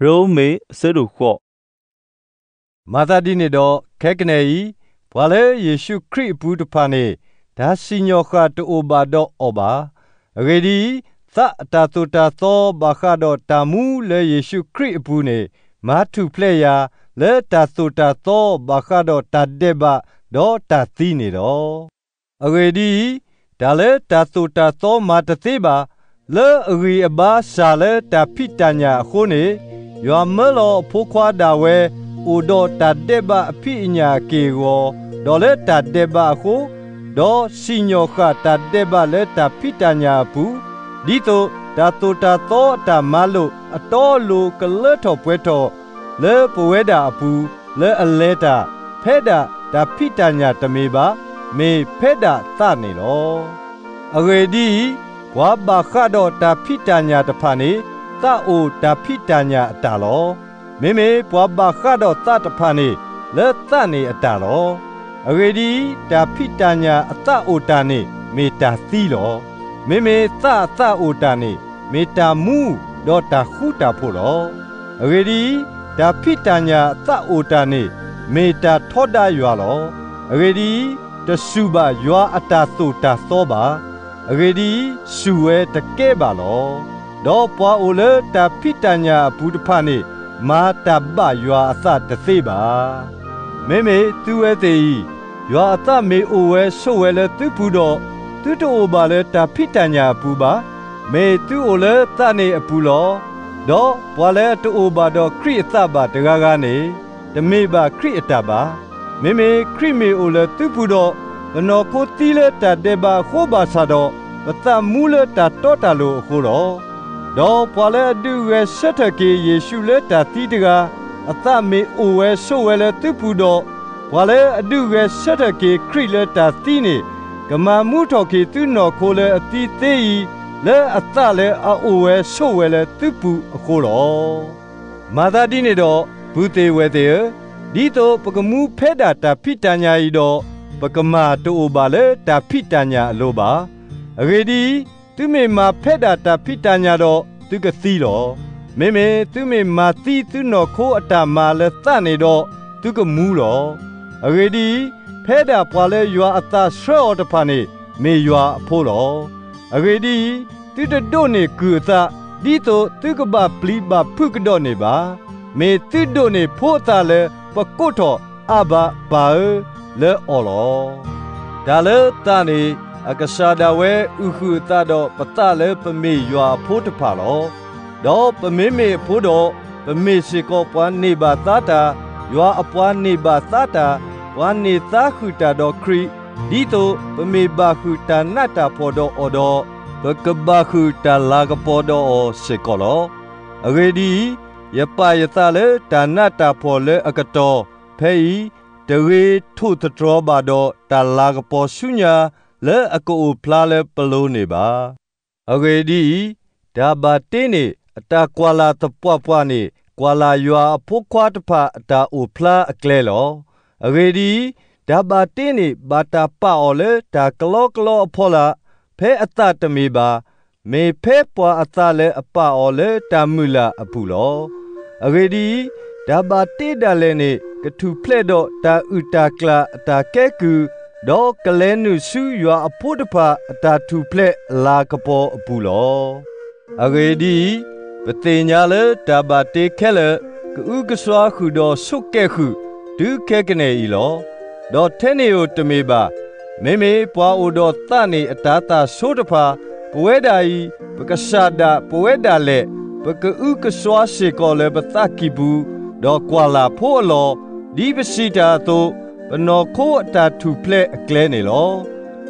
ရိမ့ၤ အဆၢဒိၣ်ဃိး. မၤသးဒ်န့ၣ်ဒီး ခဲကနံၣ်အံၤ, ပှၤလၢယ့ၣ်ၡူးခရံာ်အပူၤတဖၣ်န့ၣ် တၢ်စံၣ်ညီၣ်ဃၣ်တအိၣ်ဘၣ်ဒီးအီၤဘၣ်. အဂ့ၢ်ဒ်အံၤ, သးအတၢ်သိၣ်တၢ်သီဘၣ်ဃးဒီးတၢ်မူလၢယ့ၣ်ၡူးခရံာ်အပူၤန့ၣ် မၤထူၣ်ဖျဲးယၤ လၢတၢ်သိၣ်တၢ်သီဘၣ်ဃးဒီးတၢ်ဒဲးဘးဒီးတၢ်သံန့ၣ်လီၤ. အဂ့ၢ်ဒ်အံၤ, တၢ်လၢတၢ်သိၣ်တၢ်သီမၤတသ့ဘၣ်, လၢအဂံၢ်အဘါစှၤလၢတၢ်ဖံးတၢ်ညၣ်အဃိန့ၣ်, ယွၤမၢလီၤအဖိခွါဒၣ်ဝဲ အိၣ်ဒီးတၢ်ဒဲးဘးအဖံးအညၣ်အက့ၢ်အဂီၤ, ဒီးလၢတၢ်ဒဲးဘးအဃိ, ဒီးစံၣ်ညီၣ်ဃၣ်တၢ်ဒဲးဘးလၢတၢ်ဖံးတၢ်ညၣ်အပူၤ, ဒ်သိးတၢ်သိၣ်တၢ်သီအတၢ်မၤလိာ်အတီအလိၤကလၢထီၣ်ပှဲၤထီၣ် လၢပဝဲဒၣ်အပူၤ, လၢအလဲၤတၢ် ဖဲဒၣ်တၢ်ဖံးတၢ်ညၣ်တမ့ၢ်ဘၣ်, မ့ၢ်ဖဲဒၣ်သးန့ၣ်လီၤ. အဂ့ၢ်ဒ်အံၤ, ပှၤဘၣ်ဃးဒီးတၢ်ဖံးတၢ်ညၣ်တဖၣ်န့ၣ် သးအိၣ်တၢ်ဖံးတၢ်ညၣ်အတၢ်လီၤ. မ့မ့ၢ်ပှၤဘၣ်ဃးဒီးသးတဖၣ်န့ၣ် လၢသးန့ၣ်အတၢ်လီၤ. အဂ့ၢ်ဒ်အံၤ, တၢ်ဖံးတၢ်ညၣ်အသးအိၣ်တၢ်န့ၣ် မ့ၢ်တၢ်သံလီၤ. မ့မ့ၢ်သးအသးအိၣ်တၢ်န့ၣ် မ့ၢ်တၢ်မူဒီးတၢ်ဃူတၢ်ဖိးလီၤ. အဂ့ၢ်ဒ်အံၤ, တၢ်ဖံးတၢ်ညၣ်အသးအိၣ်တၢ်န့ၣ် မ့ၢ်တၢ်ထီဒါယွၤလီၤ. အဂ့ၢ်ဒ်အံၤ, တစူၢ်ဘၣ်ယွၤအတၢ်သိၣ်တၢ်သီဘၣ်. အဂ့ၢ်ဒ်အံၤ, စူၢ်ဝဲတကဲဘၣ်လီၤ. ဒီးပှၤအိၣ်လၢတၢ်ဖံးတၢ်ညၣ်အပူၤတဖၣ်န့ၣ် မၤတၢ်ဘၣ်ယွၤအသးတသ့ဘၣ်. မ့မ့ၢ်သုဝဲသ့ၣ်အံၤ, ယွၤအသးမ့ၢ်အိၣ်ဝဲဆိးဝဲလၢသုပူၤဒီး, သုတအိၣ်ဘၣ်လၢတၢ်ဖံးတၢ်ညၣ်အပူၤဘၣ်. မ့ၢ်သုအိၣ်လၢသးန့ၣ်အပူၤလီၤ. ဒီးပှၤလၢအတအိၣ်ဘၣ်ဒီးခရံာ်အသးဘၣ်တဂၤဂၤန့ၣ်, တမ့ၢ်ဘၣ်ခရံာ်အတၢ်ဘၣ်. မ့မ့ၢ်ခရံာ်မ့ၢ်အိၣ်လၢသုပူၤဒီး, ပနီၢ်ခိသံလၢတၢ်ဒဲးဘးအဃိဘၣ်ဆၣ်ဒီး, ပသးမူလၢတၢ်တီတၢ်လိၤအဃိလီၤ. ဒီးပှၤလၢအဒုးဂဲၤဆၢထၢၣ်က့ၤယ့ၣ်ၡူးလၢတၢ်သံတဂၤ, အသးမ့ၢ်အိၣ်ဝဲဆိးဝဲလၢသုပူၤဒီး, ပှၤလၢအဒုးဂဲၤဆၢထၢၣ်က့ၤခရံာ်လၢတၢ်သံန့ၣ်, ကမၤမူထီၣ်က့ၤသုနီၢ်ခိလၢအသံသ့အံၤ, လၢအသးလၢအအိၣ်ဝဲဆိးဝဲလၢသုပူၤအဃိလီၤ. မၤသးဒ်န့ၣ်ဒီး, ပုၢ်သ့ၣ်ဝဲၢ်သ့ၣ်ဧၢ, ဒ်သိးပကမူဖဲဒၣ်တၢ်ဖံးတၢ်ညၣ်အံၤဒီး, ပကမၢ်တအိၣ်ဘၣ်လၢတၢ်ဖံးတၢ်ညၣ်အလိၤဘၣ်. အဂ့ၢ်ဒ်အံၤ, သုမ့ၢ်မၤဖဲဒၣ်တၢ်ဖံးတၢ်ညၣ်ဒီး, သုကသံလီၤ. မ့မ့ၢ်သုမ့ၢ်မၤသံသုနီၢ်ခိအတၢ်မၤလၢသးန့ၣ်ဒီး, သုကမူလီၤ. အဂ့ၢ်ဒ်အံၤ, ဖဲဒၣ်ပှၤလၢယွၤအသးဆှၢအီၤတဖၣ်န့ၣ်, မ့ၢ်ယွၤအဖိလီၤ. အဂ့ၢ်ဒ်အံၤ, သုတဒိးန့ၢ်ကုၢ်အသး, ဒ်သိးသုကဘၣ်ပျံၤဘၣ်ဖုးကဒီးန့ၣ်ဘၣ်. မ့ၢ်သုဒိးန့ၢ်ဖိအသးလၢပကိးထီၣ် အၣ်ဘၤပၢ်ဧၢ, လၢအီၤလီၤ. တၢ်လၢသးန့ၣ်, အကစၢ်ဒၣ်ဝဲအုၣ်ဃုာ်အသးဒီးပသးလၢပမ့ၢ်ယွၤအဖိတဖၣ်လီၤ. ဒီးပမ့မ့ၢ်အဖိဒီး, ပမ့ၢ်စ့ၢ်ကီးပှၤန့ၢ်ဘၣ်သါတၢ်, ယွၤအပှၤန့ၢ်ဘၣ်သါတၢ်, ပှၤန့ၢ်သါဃုာ်တၢ်ဒီးခရံာ်, ဒ်သိးပမ့ၢ်ဘၣ်ဃုာ်တၢ်နးတၢ်ဖှီၣ်ဒီးအီၤဒီး, ပကဘၣ်ဃုာ်တၢ်လၤကပီၤဒီးအီၤစ့ၢ်ကီးလီၤ. အဂ့ၢ်ဒ်အံၤ, ယပာ်ယသးလၢတၢ်နးတၢ်ဖှီၣ်လၢအကတီၢ်ဖဲအံၤ, တဂ့ၤထိၣ်သတြီၤဘၣ်ဒီးတၢ်လၤကပီၤဆူညါလၢအကအိၣ်ဖျါလၢပလိၤန့ၣ်ဘၣ်. အဂ့ၢ်ဒ်အံၤ, တၢ်ဘၣ်တ့န့ၣ် အတၢ်ကွၢ်လၢ်သပှၢ်ပှၢ်န့ၣ် ကွၢ်လၢ်ယွၤအဖိခွါတဖၣ်အတၢ်အိၣ်ဖျါအကျဲလီၤ. အဂ့ၢ်ဒ်အံၤ, တၢ်ဘၣ်တ့န့ၣ် ဘၣ်တၢ်ပာ်အီၤလၢတၢ်ကလီကလီအဖီလာ်, ဖဲအသးတမ့ၢ်ဘၣ်, မ့ၢ်ဖဲပှၤအသးလၢအပာ်အီၤလၢတၢ်မုၢ်လၢ်အပူၤလီၤ. အဂ့ၢ်ဒ်အံၤ, တၢ်ဘၣ်တ့ဒၣ်လဲာ်န့ၣ် ကထူၣ်ဖျဲးဒီးတၢ်အုၣ်တၢ်ကျၢၤအတၢ်ကဲကုၢ်, ဒီးကလဲၤနုာ်ဆူယွၤအဖိတဖၣ်အတၢ်ထူၣ်ဖျဲးလၤကပီၤအပူၤလီၤ. အဂ့ၢ်ဒ်အံၤ, ပသ့ၣ်ညါလၢတၢ်ဘၣ်တ့ခဲလၢာ် ကအုကစွါဃုာ်ဒီးဆိးကဲဃုာ် တုၤခဲကနံၣ်အံၤလီၤ. ဒီးထဲန့ၣ်ဧိၤတမ့ၢ်ဘၣ်, မ့မ့ၢ်ပှၤအိၣ်ဒီးသးန့ၣ်အတၤသၣ်ဆိတဖၣ်, ပဝဲဒၣ်အံၤ ပကစၢ်ဒၣ်ပဝဲဒၣ်လဲာ်, ပကအုကစွါစ့ၢ်ကီးလၢပသးကံၢ်ပူၤ, ဒီးကွၢ်လၢ်ဖိအလီၢ်, ဒ်ပစံးတၢ်အသိး, ပနီၢ်ခိအတၢ်ထူၣ်ဖျဲးအကျဲန့ၣ်လီၤ.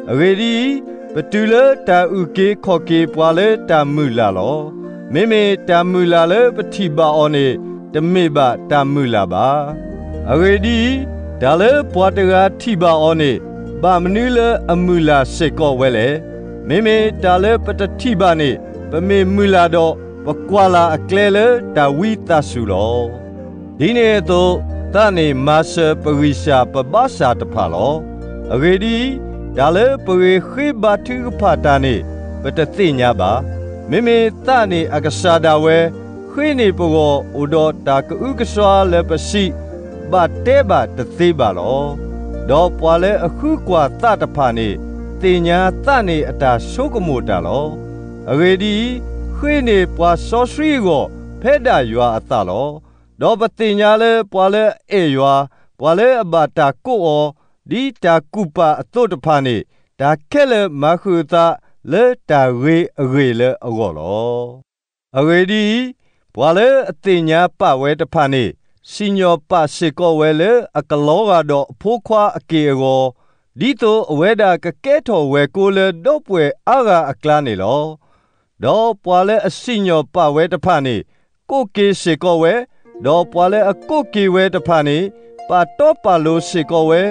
အဂ့ၢ်ဒ်အံၤ, ပတုၤလၢတၢ်အုၣ်က့ၤခီၣ်က့ၤပှၤလၢတၢ်မုၢ်လၢ်လီၤ. မ့မ့ၢ်တၢ်မုၢ်လၢ်လၢပထံၣ်ဘၣ်အီၤန့ၣ် တမ့ၢ်ဘၣ်တၢ်မုၢ်လၢ်ဘၣ်. အဂ့ၢ်ဒ်အံၤ, တၢ်လၢပှၤတဂၤထံၣ်ဘၣ်အီၤန့ၣ် ဘၣ်မနုၤလၢအမုၢ်လၢ်စ့ၢ်ကီးဝဲလဲၣ်. မ့မ့ၢ်တၢ်လၢပတထံၣ်ဘၣ်န့ၣ် ပမ့ၢ်မုၢ်လၢ်ဒီး ပကွၢ်လၢ်အကျဲလၢတၢ်ဝံသးစူၤလီၤ. ဒ်န့ၣ်အသိး, သးန့ၣ်မၤစၢၤပဂံၢ်စၢ်ပဘါစၢ်တဖၣ်လီၤ. အဂ့ၢ်ဒ်အံၤ, တၢ်လၢပဂ့ၤဃ့ဘါထုကဖၣ်တၢ်န့ၣ် ပတသ့ၣ်ညါဘၣ်. မ့မ့ၢ်သးန့ၣ်အကစၢ်ဒၣ်ဝဲ, ဃ့န့ၢ်ပဂီၢ်အိၣ်ဒီးတၢ်ကအုကစွါလၢပစံးဘၣ်တဲဘၣ်တသ့ဘၣ်လီၤ. ဒီးပှၤလၢအဃုကွၢ်သးတဖၣ်န့ၣ် သ့ၣ်ညါသးန့ၣ်အတၢ်ဆိကမိၣ်တၢ်လီၤ. အဂ့ၢ်ဒ်အံၤ, ဃ့န့ၢ်ပှၤစီဆှံအဂီၢ် ဖဲဒၣ်ယွၤအသးလီၤ. ဒီးပသ့ၣ်ညါလၢပှၤလၢအအဲၣ်ယွၤ, ပှၤလၢအဘၣ်တၢ်ကိးအီၤ ဒ်တၢ်ကူၣ်ပာ်အသိးတဖၣ်န့ၣ် တၢ်ခဲလၢာ်မၤဃုာ်အသးလၢတၢ်ဂ့ၤအဂ့ၢ်လၢအဂီၢ်လီၤ. အဂ့ၢ်ဒ်အံၤ, ပှၤလၢအသ့ၣ်ညါပာ်ဝဲတဖၣ်န့ၣ် စံၣ်ညီၣ်ပာ်စ့ၢ်ကီးဝဲလၢအကလီဂာ်ဒီးအဖိခွါအက့ၢ်အဂီၤ, ဒ်သိးအဝဲဒၣ်ကကဲထီၣ်ဝဲၢ်ကိလၢဒီပုၢ်ဝဲၢ်အါဂၤအကျါန့ၣ်လီၤ. ဒီးပှၤလၢအစံၣ်ညီၣ်ပာ်ဝဲတဖၣ်န့ၣ် ကိးက့ၤစ့ၢ်ကီးဝဲ, ဒီးပှၤလၢအကိးက့ၤဝဲတဖၣ်န့ၣ် ပာ်တီပာ်လိၤစ့ၢ်ကီးဝဲ,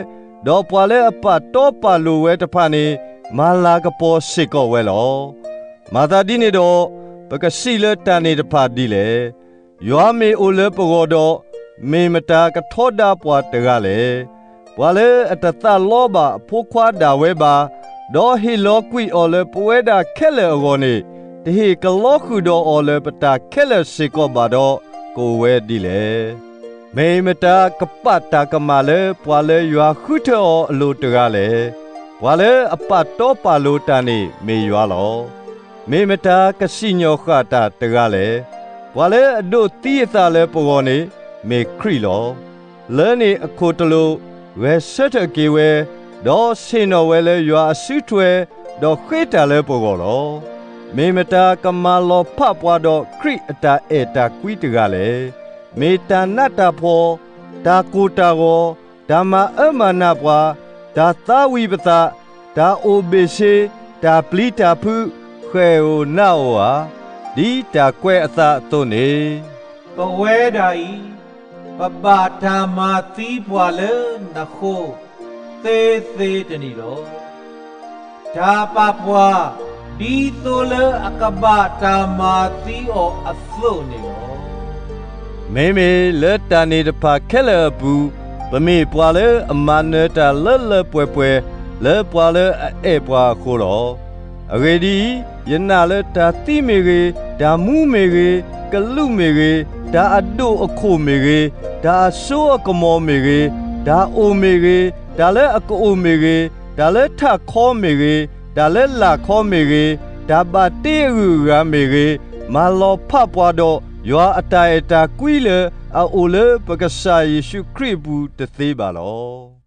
ဒီးပှၤလၢအပာ်တီပာ်လိၤဝဲတဖၣ်န့ၣ် မၤလၤကပီၤစ့ၢ်ကီးဝဲလီၤ. မၤသးဒ်န့ၣ်ဒီး, ပကစံးလၢတၢ်န့ၣ်တဖၣ်ဒ်လဲၣ်. ယွၤမ့ၢ်အိၣ်လၢပဂီၢ်ဒီး, မ့ၢ်မတၤကထီဒါပှၤတဂၤလဲၣ်. ပှၤလၢအတသးလီဘၣ်အဖိခွါဒၣ်ဝဲဘၣ်, ဒီးဟ့ၣ်လီၤကွံာ်အီၤလၢပဝဲဒၣ်ခဲလၢာ်အဂီၢ်န့ၣ်, တဟ့ၣ်ကလီဃုာ်ဒီးအီၤလၢပတၢ်ခဲလၢာ်စ့ၢ်ကီးဘၣ်ဒီး, ကအိၣ်ဝဲဒ်လဲၣ်. မ့ၢ်မတၤကပာ်တၢ်ကမၣ်လၢပှၤလၢယွၤဃုထၢအီၤအလိၤတဂၤလဲၣ်. ပှၤလၢအပာ်တီပာ်လိၤတၢ်န့ၣ်မ့ၢ်ယွၤလီၤ. မ့ၢ်မတၤကစံၣ်ညီၣ်ဃၣ်တၢ်တဂၤလဲၣ်. ပှၤလၢအဒိးသံအသးလၢပဂီၢ်န့ၣ် မ့ၢ်ခရံာ်လီၤ. လၢန့ၣ်အခိၣ်တလိာ်, ဂဲၤဆၢထၢၣ်က့ၤဝဲ, ဒီးဆ့ၣ်နီၤဝဲလၢယွၤအစုထွဲ, ဒီးဃ့တၢ်လၢပဂီၢ်လီၤ. မ့ၢ်မတၤကမၤလီၤဖးပှၤဒီးခရံာ်အတၢ်အဲၣ်တၢ်ကွံတဂၤလဲၣ်. မ့ၢ်တၢ်နးတၢ်ဖှီၣ်, တၢ်ကိၢ်တၢ်ဂီၤ, တၢ်မၤအၢမၤနးပှၤ, တၢ်သးဝံၣ်ပသး, တၢ်အိၣ်ဘ့ၣ်ဆ့, တၢ်ပျံၤတၢ်ဖုး, ဃဲၣ်ဧိၤနးဧိၤဧါ, ဒ်တၢ်ကွဲးအသးအသိးန့ၣ်, ပဝဲဒၣ်အံၤ, ပဘၣ်တၢ်မၤသံပှၤလၢနဃိ သ့သ့တနံၤလီၤ. တၢ်ပာ်ပှၤ ဒ်သိးလၢအကဘၣ်တၢ်မၤသံအီၤအသိးန့ၣ်လီၤ. မ့မ့ၢ်လၢတၢ်န့ၣ်တဖၣ်ခဲလၢာ်အပူၤ, ပမ့ၢ်ပှၤလၢအမၤနၢၤတၢ်လၢလၢပှဲၤပှဲၤ လၢပှၤလၢအအဲၣ်ပှၤအဃိလီၤ. အဂ့ၢ်ဒ်အံၤ, ယနာ်လၢတၢ်သံမ့ၢ်ဂ့ၤ, တၢ်မူမ့ၢ်ဂ့ၤ, ကလူးမ့ၢ်ဂ့ၤ, တၢ်အဒိၣ်အခိၣ်မ့ၢ်ဂ့ၤ, တၢ်အစိအကမီၤမ့ၢ်ဂ့ၤ, တၢ်အိၣ်မ့ၢ်ဂ့ၤ, တၢ်လၢအကအိၣ်မ့ၢ်ဂ့ၤ, တၢ်လၢထးခီမ့ၢ်ဂ့ၤ, တၢ်လၢလာ်ခီမ့ၢ်ဂ့ၤ, တၢ်ဘၣ်တ့အဂုၤအဂၤမ့ၢ်ဂ့ၤ, မၤလီၤဖးပှၤဒီးယွၤအတၢ်အဲၣ်တၢ်ကွံလၢအအိၣ်လၢ ပကစၢ်ယ့ၣ်ၡူးခရံာ်အပူၤတသ့ဘၣ်လီၤ.